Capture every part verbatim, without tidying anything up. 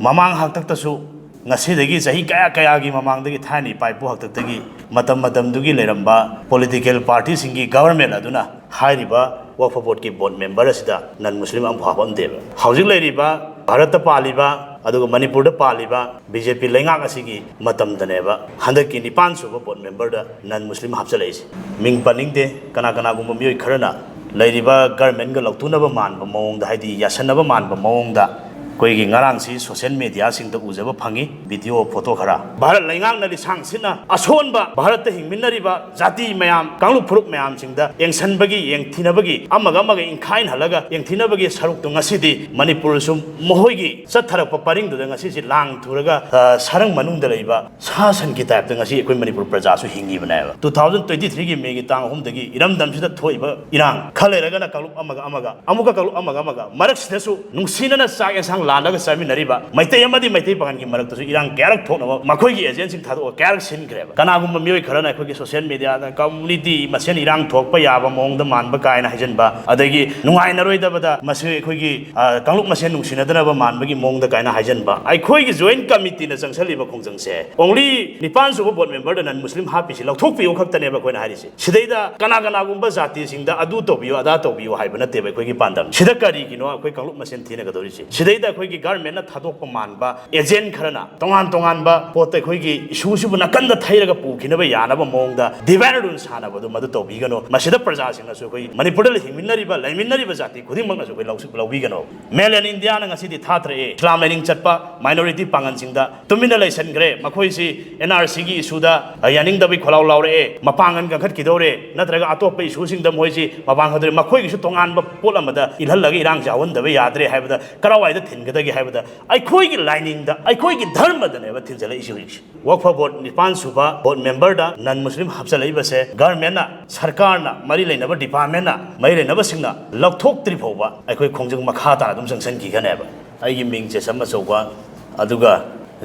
ꯃꯃꯥꯡ ꯍꯥꯛꯇꯛꯇꯁꯨ, ꯉꯁꯤꯗꯒꯤ ꯆꯍꯤ ꯀꯌꯥ ꯀꯌꯥꯒꯤ ꯃꯃꯥꯡꯗꯒꯤ, ꯊꯥꯏꯅ ꯏꯄꯥ ꯏꯄꯨ ꯍꯥꯛꯇꯛꯇꯒꯤ, ꯃꯇꯝ ꯃꯇꯝꯗꯨꯒꯤ ꯂꯩꯔꯝꯕ political partyꯁꯤꯡꯒꯤ government ꯑꯗꯨꯅ ꯍꯥꯏꯔꯤꯕ ꯋꯛꯐ ꯕꯣꯔꯗꯀꯤ board member ꯑꯁꯤꯗ non Muslim ꯑꯃꯐꯥꯎ ꯍꯥꯞꯄꯝꯗꯦꯕ꯫ ꯍꯧꯖꯤꯛ ꯂꯩꯔꯤꯕ ꯚꯥꯔꯠꯇ ꯄꯥꯜꯂꯤꯕ ꯑꯗꯨꯒ ꯃꯅꯤꯄꯨꯔꯗ ꯄꯥꯜꯂꯤꯕ ꯕꯤ ꯖꯦ ꯄꯤ ꯂꯩꯉꯥꯛ ꯑꯁꯤꯒꯤ ꯃꯇꯝꯗꯅꯦꯕ ꯍꯟꯗꯛꯀꯤ ꯅꯤꯄꯥꯟ ꯁꯨꯕ board memberꯗ non Muslim ꯍꯥꯞꯆꯤꯜꯂꯛꯏꯁꯦ꯫ ꯃꯤꯡ ꯄꯟꯅꯤꯡꯗꯦ, ꯀꯅꯥ ꯀꯅꯥꯒꯨꯝꯕ ꯃꯤꯑꯣꯏ ꯈꯔꯅ ꯂꯩꯔꯤꯕ governmentꯒ ꯂꯧꯊꯣꯛꯅꯕ ꯃꯥꯟꯕ ꯃꯑꯣꯡꯗ, ꯍꯥꯏꯗꯤ ꯌꯥꯁꯟꯅꯕ ꯃꯥꯟꯕ ꯃꯑꯣꯡꯗ, ꯑꯩꯈꯣꯏꯒꯤ ꯉꯔꯥꯡꯁꯤ social mediaꯁꯤꯡꯗ ꯎꯖꯕ ꯐꯪꯉꯤ, video, photo ꯈꯔ꯫ ꯚꯥꯔꯠ ꯂꯩꯉꯥꯛꯅ ꯂꯤꯁꯥꯡ ꯁꯤꯠꯅ ꯑꯁꯣꯟꯕ ꯚꯥꯔꯠꯇ ꯍꯤꯡꯃꯤꯟꯅꯔꯤꯕ ꯖꯥꯇꯤ ꯃꯌꯥꯝ, ꯀꯥꯡꯂꯨꯞ ꯐꯨꯔꯨꯞ ꯃꯌꯥꯝꯁꯤꯡꯗ ꯌꯦꯡꯁꯟꯕꯒꯤ, ꯌꯦꯡꯊꯤꯅꯕꯒꯤ, ꯑꯃꯒ ꯑꯃꯒ ꯏꯪꯈꯥꯏꯅꯍꯜꯂꯒ ꯌꯦꯡꯊꯤꯅꯕꯒꯤ ꯁꯔꯨꯛꯇꯨ ꯉꯁꯤꯗꯤ ꯃꯅꯤꯄꯨꯔꯁꯨ ꯃꯈꯣꯏꯒꯤ ꯆꯠꯊꯔꯛꯄ ꯄꯔꯤꯡꯗꯨꯗ ꯉꯁꯤꯁꯤ ꯂꯥꯡ ꯊꯨꯔꯒ, ꯑ, ꯁꯔꯪ ꯃꯅꯨꯡꯗ ꯂꯩꯕ ꯁꯥ ꯁꯟꯒꯤ typeꯇ ꯉꯁꯤ ꯑꯩꯈꯣꯏ ꯃꯅꯤꯄꯨꯔ ꯄ꯭ꯔꯖꯥꯁꯨ ꯍꯤꯡꯉꯤꯕꯅꯦꯕ꯫ Two thousand twenty threeꯒꯤ Mayꯒꯤ ꯇꯥꯡ ꯑꯍꯨꯝꯗꯒꯤ ꯏꯔꯝꯗꯝꯁꯤꯗ ꯊꯣꯛꯏꯕ ꯏꯔꯥꯡ, ꯈꯔ ꯂꯩꯔꯒꯅ ꯀꯥꯡꯂꯨꯞ ꯑꯃꯒ ꯑꯃꯒ, ꯑꯃꯨꯛꯀ ꯀꯥꯡꯂꯨꯞ ꯑꯃꯒ ꯑꯃꯒ, ꯃꯔꯛꯁꯤꯗꯁꯨ ꯅꯨꯡꯁꯤꯅꯅ ꯆꯥꯛ ꯌꯦꯟꯁꯥꯡ ꯂꯥꯜꯂꯒ ꯆꯥꯃꯤꯟꯅꯔꯤꯕ ꯃꯩꯇꯩ ꯑꯃꯗꯤ ꯃꯩꯇꯩ ꯄꯥꯉꯜꯒꯤ ꯃꯔꯛꯇꯁꯨ ꯏꯔꯥꯡ ꯀꯌꯥꯔꯛ ꯊꯣꯛꯅꯕ ꯃꯈꯣꯏꯒꯤ agentꯁꯤꯡ ꯊꯥꯗꯣꯛꯑꯒ ꯀꯌꯥꯔꯛ ꯁꯤꯟꯈ꯭ꯔꯦꯕ꯫ ꯀꯅꯥꯒꯨꯝꯕ ꯃꯤꯑꯣꯏ ꯈꯔꯅ ꯑꯩꯈꯣꯏꯒꯤ social mediaꯗ community ꯃꯁꯦꯟ ꯏꯔꯥꯡ ꯊꯣꯛꯄ ꯌꯥꯕ ꯃꯑꯣꯡꯗ ꯃꯥꯟꯕ ꯀꯥꯏꯅ ꯍꯥꯏꯖꯟꯕ, ꯑꯗꯒꯤ ꯅꯨꯡꯉꯥꯏꯅꯔꯣꯏꯗꯕꯗ ꯃꯁꯤ ꯑꯩꯈꯣꯏꯒꯤ, ꯑ, ꯀꯥꯡꯂꯨꯞ ꯃꯁꯦꯟ ꯅꯨꯡꯁꯤꯅꯗꯅꯕ ꯃꯥꯟꯕꯒꯤ ꯃꯑꯣꯡꯗ ꯀꯥꯏꯅ ꯍꯥꯏꯖꯟꯕ, ꯑꯩꯈꯣꯏꯒꯤ joint committeeꯅ ꯆꯪꯁꯜꯂꯤꯕ ꯈꯣꯡꯖꯪꯁꯦ only ꯅꯤꯄꯥꯟ ꯁꯨꯕ board memberꯗ non Muslim ꯍꯥꯞꯄꯤꯁꯤ ꯂꯧꯊꯣꯛꯄꯤꯌꯨ ꯈꯛꯇꯅꯦꯕ ꯑꯩꯈꯣꯏꯅ ꯍꯥꯏꯔꯤꯁꯦ꯫ ꯁꯤꯗꯩꯗ ꯀꯅꯥ ꯀꯅꯥꯒꯨꯝꯕ ꯖꯥꯇꯤꯁꯤꯡꯗ ꯑꯗꯨ ꯇꯧꯕꯤꯌꯨ, ꯑꯗꯥ ꯇꯧꯕꯤꯌꯨ ꯍꯥꯏꯕ ꯅꯠꯇꯦꯕ ꯑꯩꯈꯣꯏꯒꯤ ꯄꯥꯟꯗꯝ꯫ ꯁꯤꯗ ꯀꯔꯤꯒꯤꯅꯣ ꯑꯩꯈꯣꯏ ꯀꯥꯡꯂꯨꯞ ꯃꯁꯦꯟ ꯊꯤꯅꯒꯗꯧꯔꯤꯁꯦ? ꯁꯤꯗꯩꯗ ꯑꯩꯈꯣꯏꯒꯤ governmentꯅ ꯊꯥꯗꯣꯛꯄ ꯃꯥꯟꯕ agent ꯈꯔꯅ ꯇꯣꯉꯥꯟ ꯇꯣꯉꯥꯟꯕ ꯄꯣꯠꯇ ꯑꯩꯈꯣꯏꯒꯤ issueꯁꯤꯕꯨ ꯅꯥꯀꯟꯗ ꯊꯩꯔꯒ ꯄꯨꯈꯤꯅꯕ ꯌꯥꯅꯕ ꯃꯑꯣꯡꯗ divide and rule ꯁꯥꯟꯅꯕꯗꯨ ꯃꯗꯨ ꯇꯧꯕꯤꯒꯅꯨ꯫ ꯃꯁꯤꯗ ꯄ꯭ꯔꯖꯥꯁꯤꯡꯅꯁꯨ ꯑꯩꯈꯣꯏ ꯃꯅꯤꯄꯨꯔꯗ ꯍꯤꯡꯃꯤꯟꯅꯔꯤꯕ, ꯂꯩꯃꯤꯟꯅꯔꯤꯕ ꯖꯥꯇꯤ ꯈꯨꯗꯤꯡꯃꯛꯅꯁꯨ ꯑꯩꯈꯣꯏ ꯂꯧꯁꯤ-, ꯂꯧꯕꯤꯒꯅꯨ꯫ Mainland Indiaꯅ ꯉꯁꯤꯗꯤ ꯊꯥꯊꯔꯛꯑꯦ ꯏꯁꯂꯥꯝ ꯂꯥꯏꯅꯤꯡ ꯆꯠꯄ minority ꯄꯥꯉꯜꯁꯤꯡꯗ꯫ ꯇꯨꯃꯤꯟꯅ ꯂꯩꯁꯟꯈ꯭ꯔꯦ꯫ ꯃꯈꯣꯏꯁꯤ N R Cꯒꯤ issueꯗ ꯌꯥꯅꯤꯡꯗꯕꯒꯤ ꯈꯣꯜꯂꯥꯎ ꯂꯥꯎꯔꯛꯑꯦ, ꯃꯄꯥꯡꯒꯜ ꯀꯟꯈꯠꯈꯤꯗꯧꯔꯦ, ꯅꯠꯇ꯭ꯔꯒ ꯑꯇꯣꯞꯄ issueꯁꯤꯡꯗ ꯃꯣꯏꯁꯤ ꯃꯄꯥꯡ ꯍꯧꯗ꯭ꯔꯦ, ꯃꯈꯣꯏꯒꯤꯁꯨ ꯇꯣꯉꯥꯟꯕ ꯄꯣꯠ ꯑꯃꯗ ꯏꯜꯍꯜꯂꯒ ꯏꯔꯥꯡꯁꯦ ꯍꯧꯍꯟꯗꯕ ꯌꯥꯗ꯭ꯔꯦ ꯍꯥꯏꯕꯗ ꯀꯔꯥꯏꯋꯥꯏꯗ ꯊꯤꯟꯒꯗꯒꯦ ꯍꯥꯏꯕꯗ ꯑꯩꯈꯣꯏꯒꯤ ꯂꯥꯏꯅꯤꯡꯗ, ꯑꯩꯈꯣꯏꯒꯤ ꯙꯔꯃꯗꯅꯦꯕ ꯊꯤꯟꯖꯜꯂꯛꯏꯁꯦ ꯍꯧꯖꯤꯛꯁꯦ꯫ ꯋꯛꯐ ꯕꯣꯔꯗ ꯅꯤꯄꯥꯟ ꯁꯨꯕ board memberꯗ non Muslim ꯍꯥꯞꯆꯜꯂꯛꯏꯕꯁꯦ governmentꯅ, ꯁꯔꯀꯥꯔꯅ, ꯃꯔꯤ ꯂꯩꯅꯕ departmentꯅ, ꯃꯔꯤ ꯂꯩꯅꯕꯁꯤꯡꯅ ꯂꯧꯊꯣꯛꯇ꯭ꯔꯤ ꯐꯥꯎꯕ ꯑꯩꯈꯣꯏ ꯈꯣꯡꯖꯪ ꯃꯈꯥ ꯇꯥꯅ ꯑꯗꯨꯝ ꯆꯪꯁꯤꯟꯈꯤꯒꯅꯦꯕ꯫ ꯑꯩꯒꯤ ꯃꯤꯡ ꯆꯦꯁꯝ ꯑꯆꯧꯕ, ꯑꯗꯨꯒ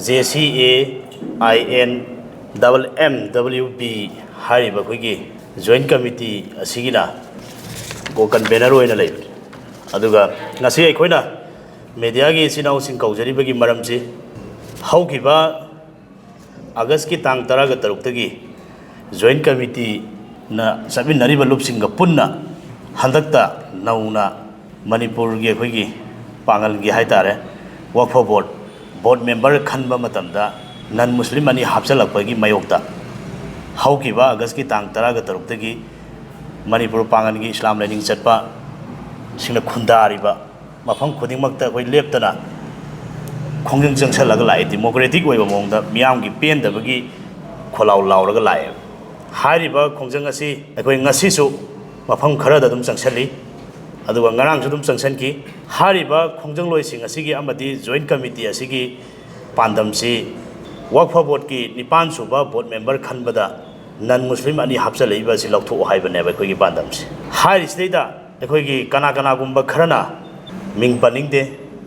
J C A I N double M W B ꯍꯥꯏꯔꯤꯕ ꯑꯩꯈꯣꯏꯒꯤ joint committee ꯑꯁꯤꯒꯤꯅ co-convener ꯑꯣꯏꯅ ꯂꯩꯕꯅꯤ꯫ ꯑꯗꯨꯒ ꯉꯁꯤ ꯑꯩꯈꯣꯏꯅ ꯃꯦꯗꯤꯌꯥꯒꯤ ꯏꯆꯤꯟ ꯏꯅꯥꯎꯁꯤꯡ ꯀꯧꯖꯔꯤꯕꯒꯤ ꯃꯔꯝꯁꯤ, ꯍꯧꯈꯤꯕ ꯑꯥꯒꯁꯀꯤ ꯇꯥꯡ ꯇꯔꯥꯒ ꯇꯔꯨꯛꯇꯒꯤ ꯖꯣꯏꯟꯠ ꯀꯃꯤꯇꯤꯅ ꯆꯠꯃꯤꯟꯅꯔꯤꯕ ꯂꯨꯞꯁꯤꯡꯒ ꯄꯨꯟꯅ ꯍꯟꯗꯛꯇ ꯅꯧꯅ ꯃꯅꯤꯄꯨꯔꯒꯤ ꯑꯩꯈꯣꯏꯒꯤ ꯄꯥꯡꯒꯜꯒꯤ ꯍꯥꯏ ꯇꯥꯔꯦ, ꯋꯛꯐ ꯕꯣꯔꯗ, ꯕꯣꯔꯗ ꯃꯦꯝꯕꯔ ꯈꯟꯕ ꯃꯇꯝꯗ ꯅꯟ ꯃꯨꯁꯂꯤꯝ ꯑꯅꯤ ꯍꯥꯞꯆꯤꯜꯂꯛꯄꯒꯤ ꯃꯥꯌꯣꯛꯇ ꯍꯧꯈꯤꯕ ꯑꯥꯒꯁꯀꯤ ꯇꯥꯡ ꯇꯔꯥꯒ ꯇꯔꯨꯛꯇꯒꯤ ꯃꯅꯤꯄꯨꯔ ꯄꯥꯡꯒꯜꯒꯤ ꯏꯁꯂꯥꯝ ꯂꯥꯏꯅꯤꯡ ꯆꯠꯄꯁꯤꯡꯅ ꯈꯨꯟꯗꯥꯔꯤꯕ ꯃꯐꯝ ꯈꯨꯗꯤꯡꯃꯛꯇ ꯑꯩꯈꯣꯏ ꯂꯦꯞꯇꯅ ꯈꯣꯡꯖꯪ ꯆꯪꯁꯜꯂꯒ ꯂꯥꯛꯑꯦ꯫ ꯗꯤꯃꯣꯀ꯭ꯔꯦꯇꯤꯛ ꯑꯣꯏꯕ ꯃꯑꯣꯡꯗ ꯃꯤꯌꯥꯝꯒꯤ ꯄꯦꯟꯗꯕꯒꯤ ꯈꯣꯜꯂꯥꯎ ꯂꯥꯎꯔꯒ ꯂꯥꯛꯑꯦꯕ꯫ ꯍꯥꯏꯔꯤꯕ ꯈꯣꯡꯖꯪ ꯑꯁꯤ ꯑꯩꯈꯣꯏ ꯉꯁꯤꯁꯨ ꯃꯐꯝ ꯈꯔꯗ ꯑꯗꯨꯝ ꯆꯪꯁꯜꯂꯤ, ꯑꯗꯨꯒ ꯉꯔꯥꯡꯁꯨ ꯑꯗꯨꯝ ꯆꯪꯁꯟꯈꯤ꯫ ꯍꯥꯏꯔꯤꯕ ꯈꯣꯡꯖꯪꯂꯣꯏꯁꯤꯡ ꯑꯁꯤꯒꯤ ꯑꯃꯗꯤ ꯖꯣꯏꯟꯠ ꯀꯃꯤꯇꯤ ꯑꯁꯤꯒꯤ ꯄꯥꯟꯗꯝꯁꯤ ꯋꯛꯐ ꯕꯣꯔꯗꯀꯤ ꯅꯤꯄꯥꯟ ꯁꯨꯕ ꯕꯣꯔꯗ ꯃꯦꯝꯕꯔ ꯈꯟꯕꯗ ꯅꯟ ꯃꯨꯁꯂꯤꯝ ꯑꯅꯤ ꯍꯥꯞꯆꯤꯜꯂꯛꯏꯕ ꯑꯁꯤ ꯂꯧꯊꯣꯛꯑꯣ ꯍꯥꯏꯕꯅꯦꯕ ꯑꯩꯈꯣꯏꯒꯤ ꯄꯥꯟꯗꯝꯁꯤ꯫ ꯍꯥꯏꯔꯤꯁꯤꯗꯩꯗ ꯑꯩꯈꯣꯏꯒꯤ ꯀꯅꯥ ꯀꯅꯥꯒꯨꯝꯕ ꯈꯔꯅ, ꯃꯤꯡ ꯄꯟꯅꯤꯡꯗꯦ,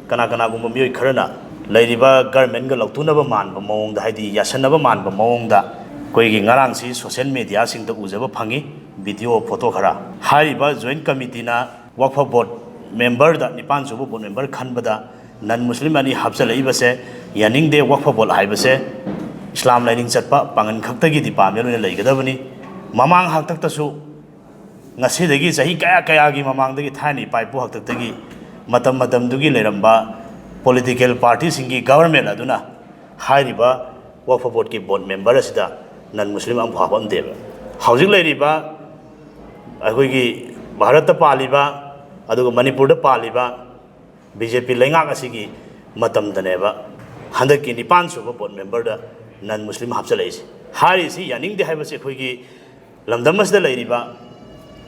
ꯀꯅꯥ ꯀꯅꯥꯒꯨꯝꯕ ꯃꯤꯑꯣꯏ ꯈꯔꯅ ꯂꯩꯔꯤꯕ ꯒꯔꯃꯦꯟꯒ ꯂꯧꯇꯨꯅꯕ ꯃꯥꯟꯕ ꯃꯑꯣꯡꯗ, ꯍꯥꯏꯗꯤ ꯌꯥꯁꯟꯅꯕ ꯃꯥꯟꯕ ꯃꯑꯣꯡꯗ ꯑꯩꯈꯣꯏꯒꯤ ꯉꯔꯥꯡꯁꯤ ꯁꯣꯁꯦꯜ ꯃꯦꯗꯤꯌꯥꯁꯤꯡꯗ ꯎꯖꯕ ꯐꯪꯉꯤ, ꯚꯤꯗꯤꯑꯣ, ꯐꯣꯇꯣ ꯈꯔ꯫ ꯍꯥꯏꯔꯤꯕ ꯖꯣꯏꯟꯠ ꯀꯃꯤꯇꯤꯅ ꯋꯛꯐ ꯕꯣꯔꯗ ꯃꯦꯝꯕꯔꯗ, ꯅꯤꯄꯥꯟ ꯁꯨꯕ ꯕꯣꯔꯗ ꯃꯦꯝꯕꯔ ꯈꯟꯕꯗ ꯅꯟ ꯃꯨꯁꯂꯤꯝ ꯑꯅꯤ ꯍꯥꯞꯆꯤꯜꯂꯛꯏꯕꯁꯦ ꯌꯥꯅꯤꯡꯗꯦ꯫ ꯋꯛꯐ ꯕꯣꯔꯗ ꯍꯥꯏꯕꯁꯦ ꯏꯁꯂꯥꯝ ꯂꯥꯏꯅꯤꯡ ꯆꯠꯄ ꯄꯥꯡꯒꯜ ꯈꯛꯇꯒꯤ ꯗꯤꯄꯥꯔꯠꯃꯦꯟ ꯑꯣꯏꯅ ꯂꯩꯒꯗꯕꯅꯤ꯫ ꯃꯃꯥꯡ ꯍꯥꯛꯇꯛꯇꯁꯨ, ꯉꯁꯤꯗꯒꯤ ꯆꯍꯤ ꯀꯌꯥ ꯀꯌꯥꯒꯤ ꯃꯃꯥꯡꯗꯒꯤ, ꯊꯥꯏꯅ ꯏꯄꯥ ꯏꯄꯨ ꯍꯥꯛꯇꯛꯇꯒꯤ ꯃꯇꯝ ꯃꯇꯝꯗꯨꯒꯤ ꯂꯩꯔꯝꯕ ꯄꯣꯂꯤꯇꯤꯀꯦꯜ ꯄꯥꯔꯇꯤꯁꯤꯡꯒꯤ ꯒꯚꯔꯟꯃꯦꯟ ꯑꯗꯨꯅ ꯍꯥꯏꯔꯤꯕ ꯋꯛꯐ ꯕꯣꯔꯗꯀꯤ ꯕꯣꯔꯗ ꯃꯦꯝꯕꯔ ꯑꯁꯤꯗ ꯅꯟ ꯃꯨꯁꯂꯤꯝ ꯑꯃꯐꯥꯎ ꯍꯥꯞꯄꯝꯗꯦꯕ꯫ ꯍꯧꯖꯤꯛ ꯂꯩꯔꯤꯕ ꯑꯩꯈꯣꯏꯒꯤ ꯚꯥꯔꯠꯇ ꯄꯥꯜꯂꯤꯕ, ꯑꯗꯨꯒ ꯃꯅꯤꯄꯨꯔꯗ ꯄꯥꯜꯂꯤꯕ ꯕꯤ ꯖꯦ ꯄꯤ ꯂꯩꯉꯥꯛ ꯑꯁꯤꯒꯤ ꯃꯇꯝꯗꯅꯦꯕ ꯍꯟꯗꯛꯀꯤ ꯅꯤꯄꯥꯟ ꯁꯨꯕ ꯕꯣꯔꯗ ꯃꯦꯝꯕꯔꯗ ꯅꯟ ꯃꯨꯁꯂꯤꯝ ꯍꯥꯞꯆꯤꯜꯂꯛꯏꯁꯦ꯫ ꯍꯥꯏꯔꯤꯁꯤ ꯌꯥꯅꯤꯡꯗꯦ ꯍꯥꯏꯕꯁꯤ ꯑꯩꯈꯣꯏꯒꯤ ꯂꯝꯗꯝ ꯑꯁꯤꯗ ꯂꯩꯔꯤꯕ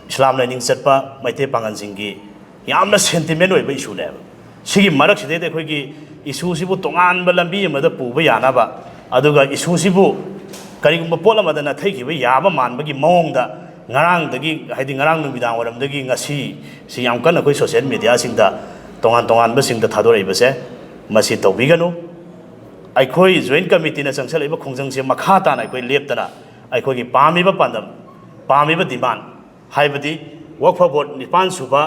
ꯏꯁꯂꯥꯝ ꯂꯥꯏꯅꯤꯡ ꯆꯠꯄ ꯃꯩꯇꯩ ꯄꯥꯉꯜꯁꯤꯡꯒꯤ ꯌꯥꯝꯅ ꯁꯦꯟꯇꯤꯃꯦꯟ ꯑꯣꯏꯕ ꯏꯁꯨꯅꯦꯕ꯫ ꯁꯤꯒꯤ ꯃꯔꯛꯁꯤꯗꯩꯗ ꯑꯩꯈꯣꯏꯒꯤ ꯏꯁꯨꯁꯤꯕꯨ ꯇꯣꯉꯥꯟꯕ ꯂꯝꯕꯤ ꯑꯃꯗ ꯄꯨꯕ ꯌꯥꯅꯕ, ꯑꯗꯨꯒ ꯏꯁꯨꯁꯤꯕꯨ ꯀꯔꯤꯒꯨꯝꯕ ꯄꯣꯠ ꯑꯃꯗ ꯅꯥꯊꯩꯈꯤꯕ ꯌꯥꯕ ꯃꯥꯟꯕꯒꯤ ꯃꯑꯣꯡꯗ ꯉꯔꯥꯡꯗꯒꯤ, ꯍꯥꯏꯗꯤ ꯉꯔꯥꯡ ꯅꯨꯃꯤꯗꯥꯡ ꯋꯥꯏꯔꯝꯗꯒꯤ ꯉꯁꯤ ꯁꯤ ꯌꯥꯝ ꯀꯟꯅ ꯑꯩꯈꯣꯏ ꯁꯣꯁꯤꯌꯦꯜ ꯃꯦꯗꯤꯌꯥꯁꯤꯡꯗ ꯇꯣꯉꯥꯟ ꯇꯣꯉꯥꯟꯕꯁꯤꯡꯗ ꯊꯥꯗꯣꯔꯛꯏꯕꯁꯦ, ꯃꯁꯤ ꯇꯧꯕꯤꯒꯅꯨ꯫ ꯑꯩꯈꯣꯏ ꯖꯣꯏꯟꯠ ꯀꯃꯤꯇꯤꯅ ꯆꯪꯁꯜꯂꯛꯏꯕ ꯈꯣꯡꯖꯪꯁꯦ ꯃꯈꯥ ꯇꯥꯅ ꯑꯩꯈꯣꯏ ꯂꯦꯞꯇꯅ ꯑꯩꯈꯣꯏꯒꯤ ꯄꯥꯝꯃꯤꯕ ꯄꯥꯟꯗꯝ, ꯄꯥꯝꯃꯤꯕ ꯗꯤꯃꯥꯟ, ꯍꯥꯏꯕꯗꯤ ꯋꯛꯐ ꯕꯣꯔꯗ ꯅꯤꯄꯥꯟ ꯁꯨꯕ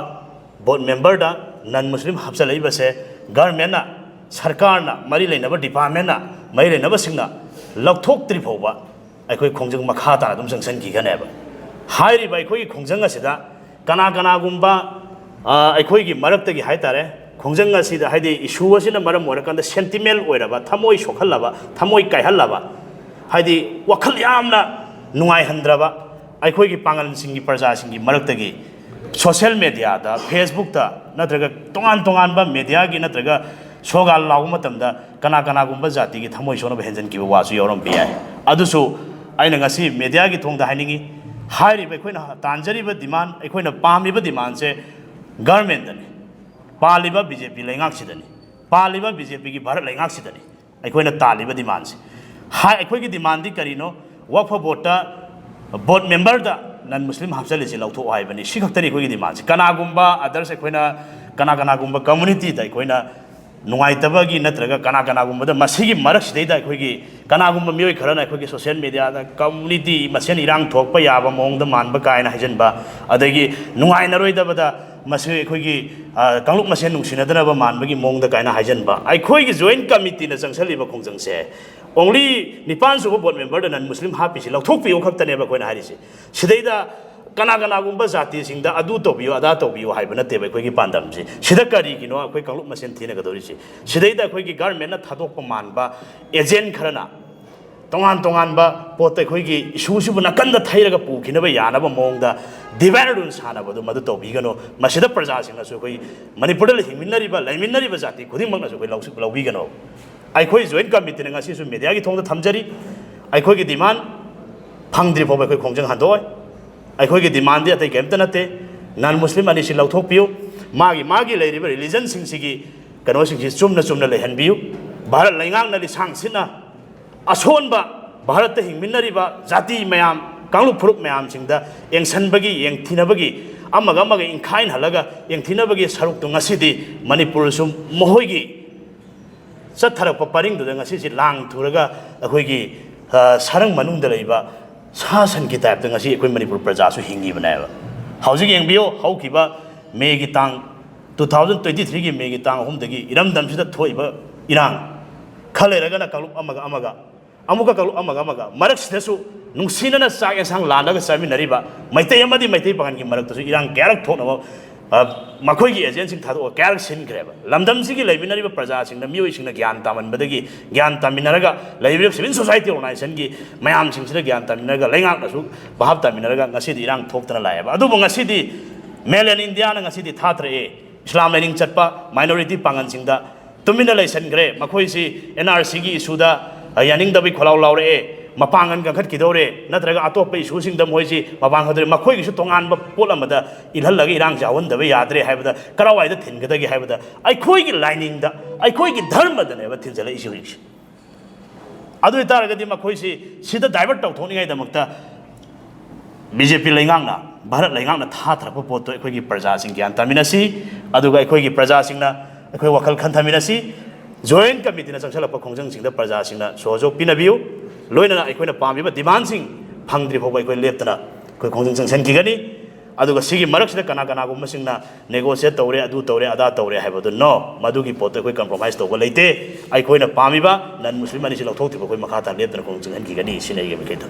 ꯕꯣꯔꯗ ꯃꯦꯝꯕꯔꯗ ꯅꯟ ꯃꯨꯁꯂꯤꯝ ꯍꯥꯞꯆꯤꯜꯂꯛꯏꯕꯁꯦ ꯒꯔꯃꯦꯟꯅ, ꯁꯔꯀꯥꯔꯅ, ꯃꯔꯤ ꯂꯩꯅꯕ ꯗꯤꯄꯥꯔꯠꯃꯦꯟꯅ, ꯃꯔꯤ ꯂꯩꯅꯕꯁꯤꯡꯅ ꯂꯧꯊꯣꯛꯇ꯭ꯔꯤ ꯐꯥꯎꯕ ꯑꯩꯈꯣꯏ ꯈꯣꯡꯖꯪ ꯃꯈꯥ ꯇꯥꯅ ꯑꯗꯨꯝ ꯆꯪꯁꯤꯟꯈꯤꯒꯅꯦꯕ꯫ ꯍꯥꯏꯔꯤꯕ ꯑꯩꯈꯣꯏꯒꯤ ꯈꯣꯡꯖꯪ ꯑꯁꯤꯗ ꯀꯅꯥ ꯀꯅꯥꯒꯨꯝꯕ, ꯑ, ꯑꯩꯈꯣꯏꯒꯤ ꯃꯔꯛꯇꯒꯤ ꯍꯥꯏ ꯇꯥꯔꯦ, ꯈꯣꯡꯖꯪ ꯑꯁꯤꯗ, ꯍꯥꯏꯗꯤ ꯏꯁꯨ ꯑꯁꯤꯅ ꯃꯔꯝ ꯑꯣꯏꯔꯀꯥꯟꯗ ꯁꯦꯟꯇꯤꯃꯦꯟ ꯑꯣꯏꯔꯕ, ꯊꯃꯣꯏ ꯁꯣꯛꯍꯜꯂꯕ, ꯊꯃꯣꯏ ꯀꯥꯏꯍꯜꯂꯕ, ꯍꯥꯏꯗꯤ ꯋꯥꯈꯜ ꯌꯥꯝꯅ ꯅꯨꯡꯉꯥꯏꯍꯟꯗ꯭ꯔꯕ ꯑꯩꯈꯣꯏꯒꯤ ꯄꯥꯡꯒꯜꯁꯤꯡꯒꯤ, ꯄ꯭ꯔꯖꯥꯁꯤꯡꯒꯤ ꯃꯔꯛꯇꯒꯤ ꯁꯣꯁꯤꯌꯦꯜ ꯃꯦꯗꯤꯌꯥꯗ, ꯐꯦꯁꯕꯨꯛꯇ ꯅꯠꯇ꯭ꯔꯒ ꯇꯣꯉꯥꯟ ꯇꯣꯉꯥꯟꯕ ꯃꯦꯗꯤꯌꯥꯒꯤ ꯅꯠꯇ꯭ꯔꯒ ꯁꯣꯒꯥꯜ ꯂꯥꯎꯕ ꯃꯇꯝꯗ ꯀꯅꯥ ꯀꯅꯥꯒꯨꯝꯕ ꯖꯥꯇꯤꯒꯤ ꯊꯃꯣꯏ ꯁꯣꯛꯅꯕ ꯍꯦꯟꯖꯟꯈꯤꯕ ꯋꯥꯁꯨ ꯌꯥꯎꯔꯝꯕ ꯌꯥꯏ꯫ ꯑꯗꯨꯁꯨ ꯑꯩꯅ ꯉꯁꯤ ꯃꯦꯗꯤꯌꯥꯒꯤ ꯊꯣꯡꯗ ꯍꯥꯏꯅꯤꯡꯉꯤ, ꯍꯥꯏꯔꯤꯕ ꯑꯩꯈꯣꯏꯅ ꯇꯥꯟꯖꯔꯤꯕ ꯗꯤꯃꯥꯟ, ꯑꯩꯈꯣꯏꯅ ꯄꯥꯝꯃꯤꯕ ꯗꯤꯃꯥꯟꯁꯦ ꯒꯔꯃꯦꯟꯗꯅꯤ, ꯄꯥꯜꯂꯤꯕ ꯕꯤ ꯖꯦ ꯄꯤ ꯂꯩꯉꯥꯛꯁꯤꯗꯅꯤ, ꯄꯥꯜꯂꯤꯕ ꯕꯤ ꯖꯦ ꯄꯤꯒꯤ ꯚꯥꯔꯠ ꯂꯩꯉꯥꯛꯁꯤꯗꯅꯤ ꯑꯩꯈꯣꯏꯅ ꯇꯥꯜꯂꯤꯕ ꯗꯤꯃꯥꯟꯁꯦ꯫ ꯍꯥꯏ, ꯑꯩꯈꯣꯏꯒꯤ ꯗꯤꯃꯥꯟꯗꯤ ꯀꯔꯤꯅꯣ? ꯋꯛꯐ ꯕꯣꯔꯗꯇ ꯕꯣꯔꯗ ꯃꯦꯝꯕꯔꯗ ꯅꯟ ꯃꯨꯁꯂꯤꯝ ꯍꯥꯞꯆꯜꯂꯤꯁꯦ ꯂꯧꯊꯣꯛꯑꯣ ꯍꯥꯏꯕꯅꯤ꯫ ꯁꯤ ꯈꯛꯇꯅꯤ ꯑꯩꯈꯣꯏꯒꯤ ꯗꯤꯃꯥꯟꯁꯦ꯫ ꯀꯅꯥꯒꯨꯝꯕ ꯑꯗꯔꯁ, ꯑꯩꯈꯣꯏꯅ ꯀꯅꯥ ꯀꯅꯥꯒꯨꯝꯕ ꯀꯝꯃꯨꯅꯤꯇꯤꯗ ꯑꯩꯈꯣꯏꯅ ꯅꯨꯡꯉꯥꯏꯇꯕꯒꯤ ꯅꯠꯇ꯭ꯔꯒ ꯀꯅꯥ ꯀꯅꯥꯒꯨꯝꯕꯗ ꯃꯁꯤꯒꯤ ꯃꯔꯛꯁꯤꯗꯩꯗ ꯑꯩꯈꯣꯏꯒꯤ ꯀꯅꯥꯒꯨꯝꯕ ꯃꯤꯑꯣꯏ ꯈꯔꯅ ꯑꯩꯈꯣꯏꯒꯤ ꯁꯣꯁꯤꯌꯦꯜ ꯃꯦꯗꯤꯌꯥꯗ ꯀꯝꯃꯨꯅꯤꯇꯤ ꯃꯁꯦꯟ ꯏꯔꯥꯡ ꯊꯣꯛꯄ ꯌꯥꯕ ꯃꯑꯣꯡꯗ ꯃꯥꯟꯕ ꯀꯥꯏꯅ ꯍꯥꯏꯖꯟꯕ, ꯑꯗꯒꯤ ꯅꯨꯡꯉꯥꯏꯅꯔꯣꯏꯗꯕꯗ ꯃꯁꯤ ꯑꯩꯈꯣꯏꯒꯤ, ꯑ, ꯀꯥꯡꯂꯨꯞ ꯃꯁꯦꯟ ꯅꯨꯡꯁꯤꯅꯗꯅꯕ ꯃꯥꯟꯕꯒꯤ ꯃꯑꯣꯡꯗ ꯀꯥꯏꯅ ꯍꯥꯏꯖꯟꯕ, ꯑꯩꯈꯣꯏꯒꯤ ꯖꯣꯏꯟꯠ ꯀꯃꯤꯇꯤꯅ ꯆꯪꯁꯜꯂꯤꯕ ꯈꯣꯡꯖꯪꯁꯦ ꯑꯣꯡꯂꯤ ꯅꯤꯄꯥꯟ ꯁꯨꯕ ꯕꯣꯔꯗ ꯃꯦꯝꯕꯔꯗ ꯅꯟ ꯃꯨꯁꯂꯤꯝ ꯍꯥꯞꯄꯤꯁꯤ ꯂꯧꯊꯣꯛꯄꯤꯌꯨ ꯈꯛꯇꯅꯦꯕ ꯑꯩꯈꯣꯏꯅ ꯍꯥꯏꯔꯤꯁꯦ꯫ ꯁꯤꯗꯩꯗ ꯀꯅꯥ ꯀꯅꯥꯒꯨꯝꯕ ꯖꯥꯇꯤꯁꯤꯡꯗ ꯑꯗꯨ ꯇꯧꯕꯤꯌꯨ, ꯑꯗꯥ ꯇꯧꯕꯤꯌꯨ ꯍꯥꯏꯕ ꯅꯠꯇꯦꯕ ꯑꯩꯈꯣꯏꯒꯤ ꯄꯥꯟꯗꯝꯁꯤ꯫ ꯁꯤꯗ ꯀꯔꯤꯒꯤꯅꯣ ꯑꯩꯈꯣꯏ ꯀꯥꯡꯂꯨꯞ ꯃꯁꯦꯟ ꯊꯤꯅꯒꯗꯧꯔꯤꯁꯤ? ꯁꯤꯗꯩꯗ ꯑꯩꯈꯣꯏꯒꯤ ꯒꯔꯃꯦꯟꯅ ꯊꯥꯗꯣꯛꯄ ꯃꯥꯟꯕ ꯑꯦꯖꯦꯟ ꯈꯔꯅ ꯇꯣꯉꯥꯟ ꯇꯣꯉꯥꯟꯕ ꯄꯣꯠꯇ ꯑꯩꯈꯣꯏꯒꯤ ꯏꯁꯨꯁꯤꯕꯨ ꯅꯥꯀꯟꯗ ꯊꯩꯔꯒ ꯄꯨꯈꯤꯅꯕ ꯌꯥꯅꯕ ꯃꯑꯣꯡꯗ divide and rule ꯁꯥꯟꯅꯕꯗꯨ ꯃꯗꯨ ꯇꯧꯕꯤꯒꯅꯨ꯫ ꯃꯁꯤꯗ ꯄ꯭ꯔꯖꯥꯁꯤꯡꯅꯁꯨ, ꯑꯩꯈꯣꯏ ꯃꯅꯤꯄꯨꯔꯗ ꯍꯤꯡꯃꯤꯟꯅꯔꯤꯕ, ꯂꯩꯃꯤꯟꯅꯔꯤꯕ ꯖꯥꯇꯤ ꯈꯨꯗꯤꯡꯃꯛꯅꯁꯨ ꯑꯩꯈꯣꯏ ꯂꯧꯁꯤ-, ꯂꯧꯕꯤꯒꯅꯨ꯫ ꯑꯩꯈꯣꯏ ꯖꯣꯏꯟꯠ ꯀꯃꯤꯇꯤꯅ ꯉꯁꯤꯁꯨ ꯃꯦꯗꯤꯌꯥꯒꯤ ꯊꯣꯡꯗ ꯊꯝꯖꯔꯤ꯫ ꯑꯩꯈꯣꯏꯒꯤ ꯗꯤꯃꯥꯟ ꯐꯪꯗ꯭ꯔꯤ ꯐꯥꯎꯕ ꯑꯩꯈꯣꯏ ꯈꯣꯡꯖꯪ ꯍꯟꯗꯣꯛꯑꯣꯏ꯫ ꯑꯩꯈꯣꯏꯒꯤ ꯗꯤꯃꯥꯟꯗꯤ ꯑꯇꯩ ꯀꯔꯤꯝꯇ ꯅꯠꯇꯦ꯫ ꯅꯟ ꯃꯨꯁꯂꯤꯝ ꯑꯅꯤꯁꯤ ꯂꯧꯊꯣꯛꯄꯤꯌꯨ꯫ ꯃꯥꯒꯤ ꯃꯥꯒꯤ ꯂꯩꯔꯤꯕ ꯔꯤꯂꯤꯖꯟꯁꯤꯡꯁꯤꯒꯤ ꯀꯩꯅꯣꯁꯤꯡꯁꯤ ꯆꯨꯝꯅ ꯆꯨꯝꯅ ꯂꯩꯍꯟꯕꯤꯌꯨ꯫ ꯚꯥꯔꯠ ꯂꯩꯉꯥꯛꯅ ꯂꯤꯁꯥꯡ ꯁꯤꯠꯅ ꯑꯁꯣꯟꯕ ꯚꯥꯔꯠꯇ ꯍꯤꯡꯃꯤꯟꯅꯔꯤꯕ ꯖꯥꯇꯤ ꯃꯌꯥꯝ, ꯀꯥꯡꯂꯨꯞ ꯐꯨꯔꯨꯞ ꯃꯌꯥꯝꯁꯤꯡꯗ ꯌꯦꯡꯁꯟꯕꯒꯤ, ꯌꯦꯡꯊꯤꯅꯕꯒꯤ, ꯑꯃꯒ ꯑꯃꯒ ꯏꯪꯈꯥꯏꯅꯍꯜꯂꯒ ꯌꯦꯡꯊꯤꯅꯕꯒꯤ ꯁꯔꯨꯛꯇꯨ ꯉꯁꯤꯗꯤ ꯃꯅꯤꯄꯨꯔꯁꯨ ꯃꯈꯣꯏꯒꯤ ꯆꯠꯊꯔꯛꯄ ꯄꯔꯤꯡꯗꯨꯗ ꯉꯁꯤꯁꯤ ꯂꯥꯡ ꯊꯨꯔꯒ ꯑꯩꯈꯣꯏꯒꯤ, ꯑ, ꯁꯔꯪ ꯃꯅꯨꯡꯗ ꯂꯩꯕ ꯁꯥ ꯁꯟꯒꯤ ꯇꯥꯏꯞꯇ ꯉꯁꯤ ꯑꯩꯈꯣꯏ ꯃꯅꯤꯄꯨꯔ ꯄ꯭ꯔꯖꯥꯁꯨ ꯍꯤꯡꯉꯤꯕꯅꯦꯕ꯫ ꯍꯧꯖꯤꯛ ꯌꯦꯡꯕꯤꯌꯨ, ꯍꯧꯈꯤꯕ ꯃꯦꯒꯤ ꯇꯥꯡ ꯇꯨ ꯊꯥꯎꯖꯟ ꯇ꯭ꯋꯦꯟꯇꯤ ꯊ꯭ꯔꯤꯒꯤ ꯃꯦꯒꯤ ꯇꯥꯡ ꯑꯍꯨꯝꯗꯒꯤ ꯏꯔꯝꯗꯝꯁꯤꯗ ꯊꯣꯛꯏꯕ ꯏꯔꯥꯡ, ꯈꯔ ꯂꯩꯔꯒꯅ ꯀꯥꯡꯂꯨꯞ ꯑꯃꯒ ꯑꯃꯒ, ꯑꯃꯨꯛꯀ ꯀꯥꯡꯂꯨꯞ ꯑꯃꯒ ꯑꯃꯒ, ꯃꯔꯛꯁꯤꯗꯁꯨ ꯅꯨꯡꯁꯤꯅꯅ ꯆꯥꯛ ꯌꯦꯟꯁꯥꯡ ꯂꯥꯟꯅꯒ ꯆꯥꯃꯤꯟꯅꯔꯤꯕ ꯃꯩꯇꯩ ꯑꯃꯗꯤ ꯃꯩꯇꯩ ꯄꯥꯉꯜꯒꯤ ꯃꯔꯛꯇꯁꯨ ꯏꯔꯥꯡ ꯀꯌꯥꯔꯛ ꯊꯣꯛꯅꯕ, ꯑ, ꯃꯈꯣꯏꯒꯤ ꯑꯦꯖꯦꯟꯁꯤꯡ ꯊꯥꯗꯣꯛꯑꯒ ꯀꯌꯥꯔꯛ ꯁꯤꯟꯈ꯭ꯔꯦꯕ꯫ ꯂꯝꯗꯝꯁꯤꯒꯤ ꯂꯩꯃꯤꯟꯅꯔꯤꯕ ꯄ꯭ꯔꯖꯥꯁꯤꯡꯅ, ꯃꯤꯑꯣꯏꯁꯤꯡꯅ ꯒ꯭ꯌꯥꯟ ꯇꯥꯃꯟꯕꯗꯒꯤ, ꯒ꯭ꯌꯥꯟ ꯇꯥꯃꯤꯟꯅꯔꯒ, ꯂꯩꯔꯤꯕ ꯁꯤꯚꯤꯜ ꯁꯣꯁꯥꯏꯇꯤ ꯑꯣꯔꯒꯅꯥꯏꯖꯦꯁꯟꯒꯤ ꯃꯌꯥꯝꯁꯤꯡꯁꯤꯅ ꯒ꯭ꯌꯥꯟ ꯇꯥꯃꯤꯟꯅꯔꯒ, ꯂꯩꯉꯥꯛꯅꯁꯨ ꯚꯥꯞ ꯇꯥꯃꯤꯟꯅꯔꯒ ꯉꯁꯤꯗꯤ ꯏꯔꯥꯡ ꯊꯣꯛꯇꯅ ꯂꯥꯛꯑꯦꯕ꯫ ꯑꯗꯨꯕꯨ ꯉꯁꯤꯗꯤ mainland India ꯅ ꯉꯁꯤꯗꯤ ꯊꯥꯊꯔꯛꯑꯦ, ꯏꯁꯂꯥꯝ ꯂꯥꯏꯅꯤꯡ ꯆꯠꯄ minority ꯄꯥꯡꯒꯜꯁꯤꯡꯗ ꯇꯨꯃꯤꯟꯅ ꯂꯩꯁꯟꯈ꯭ꯔꯦ꯫ ꯃꯈꯣꯏꯁꯤ NRC ꯒꯤ ꯏꯁꯨꯗ ꯌꯥꯅꯤꯡꯗꯕꯒꯤ ꯈꯣꯜꯂꯥꯎ ꯂꯥꯎꯔꯛꯑꯦ, ꯃꯄꯥꯡꯒꯜ ꯀꯟꯈꯠꯈꯤꯗꯧꯔꯦ, ꯅꯠꯇ꯭ꯔꯒ ꯑꯇꯣꯞꯄ ꯏꯁꯨꯁꯤꯡꯗ ꯃꯣꯏꯁꯤ ꯃꯄꯥꯡꯒꯜ ꯀꯟꯗꯧꯔꯦ, ꯃꯈꯣꯏꯒꯤꯁꯨ ꯇꯣꯉꯥꯟꯕ ꯄꯣꯠ ꯑꯃꯗ ꯏꯜꯍꯜꯂꯒ ꯏꯔꯥꯡꯁꯦ ꯍꯧꯍꯟꯗꯕ ꯌꯥꯗ꯭ꯔꯦ ꯍꯥꯏꯕꯗ ꯀꯔꯥꯏꯋꯥꯏꯗ ꯊꯤꯟꯒꯗꯒꯦ ꯍꯥꯏꯕꯗ ꯑꯩꯈꯣꯏꯒꯤ ꯂꯥꯏꯅꯤꯡꯗ, ꯑꯩꯈꯣꯏꯒꯤ ꯙꯔꯃꯗꯅꯦꯕ ꯊꯤꯟꯖꯜꯂꯛꯏꯁꯤ ꯍꯧꯖꯤꯛꯁꯦ꯫ ꯑꯗꯨ ꯑꯣꯏꯇꯥꯔꯒꯗꯤ ꯃꯈꯣꯏꯁꯤ ꯁꯤꯗ divert ꯇꯧꯊꯣꯛꯅꯤꯡꯉꯥꯏꯗꯃꯛꯇ BJP ꯂꯩꯉꯥꯛꯅ, ꯚꯥꯔꯠ ꯂꯩꯉꯥꯛꯅ ꯊꯥꯊꯔꯛꯄ ꯄꯣꯠꯇꯣ ꯑꯩꯈꯣꯏꯒꯤ ꯄ꯭ꯔꯖꯥꯁꯤꯡ ꯒ꯭ꯌꯥꯟ ꯇꯥꯃꯤꯟꯅꯁꯤ, ꯑꯗꯨꯒ ꯑꯩꯈꯣꯏꯒꯤ ꯄ꯭ꯔꯖꯥꯁꯤꯡꯅ ꯑꯩꯈꯣꯏ ꯋꯥꯈꯜ ꯈꯟꯊꯃꯤꯟꯅꯁꯤ꯫ Joint committee ꯅ ꯆꯪꯁꯤꯜꯂꯛꯄ ꯈꯣꯡꯖꯪꯁꯤꯡꯗ ꯄ꯭ꯔꯖꯥꯁꯤꯡꯅ ꯁꯍꯖꯣꯒ ꯄꯤꯅꯕꯤꯌꯨ꯫ ꯂꯣꯏꯅꯅ ꯑꯩꯈꯣꯏꯅ ꯄꯥꯝꯃꯤꯕ demand ꯁꯤꯡ ꯐꯪꯗ꯭ꯔꯤ ꯐꯥꯎꯕ ꯑꯩꯈꯣꯏ ꯂꯦꯞꯇꯅ ꯑꯩꯈꯣꯏ ꯈꯣꯡꯖꯪ ꯆꯪꯁꯤꯟꯈꯤꯒꯅꯤ꯫ ꯑꯗꯨꯒ ꯁꯤꯒꯤ ꯃꯔꯛꯁꯤꯗ ꯀꯅꯥ ꯀꯅꯥꯒꯨꯝꯕꯁꯤꯡꯅ negotiate ꯇꯧꯔꯦ, ꯑꯗꯨ ꯇꯧꯔꯦ, ꯑꯗꯥ ꯇꯧꯔꯦ ꯍꯥꯏꯕꯗꯨ, no, ꯃꯗꯨꯒꯤ ꯄꯣꯠꯇꯨ ꯑꯩꯈꯣꯏ compromise ꯇꯧꯕ ꯂꯩꯇꯦ꯫ ꯑꯩꯈꯣꯏꯅ ꯄꯥꯝꯃꯤꯕ non Muslim ꯑꯅꯤꯁꯤ ꯂꯧꯊꯣꯛꯇ꯭ꯔꯤꯕ ꯑꯩꯈꯣꯏ ꯃꯈꯥ ꯇꯥꯅ ꯂꯦꯞꯇꯅ ꯈꯣꯡꯖꯪ ꯆꯪꯍꯟꯈꯤꯒꯅꯤ꯫ ꯁꯤꯅꯤ ꯑꯩꯒꯤ ꯑꯃꯨꯛ ꯀꯩ ꯊꯝ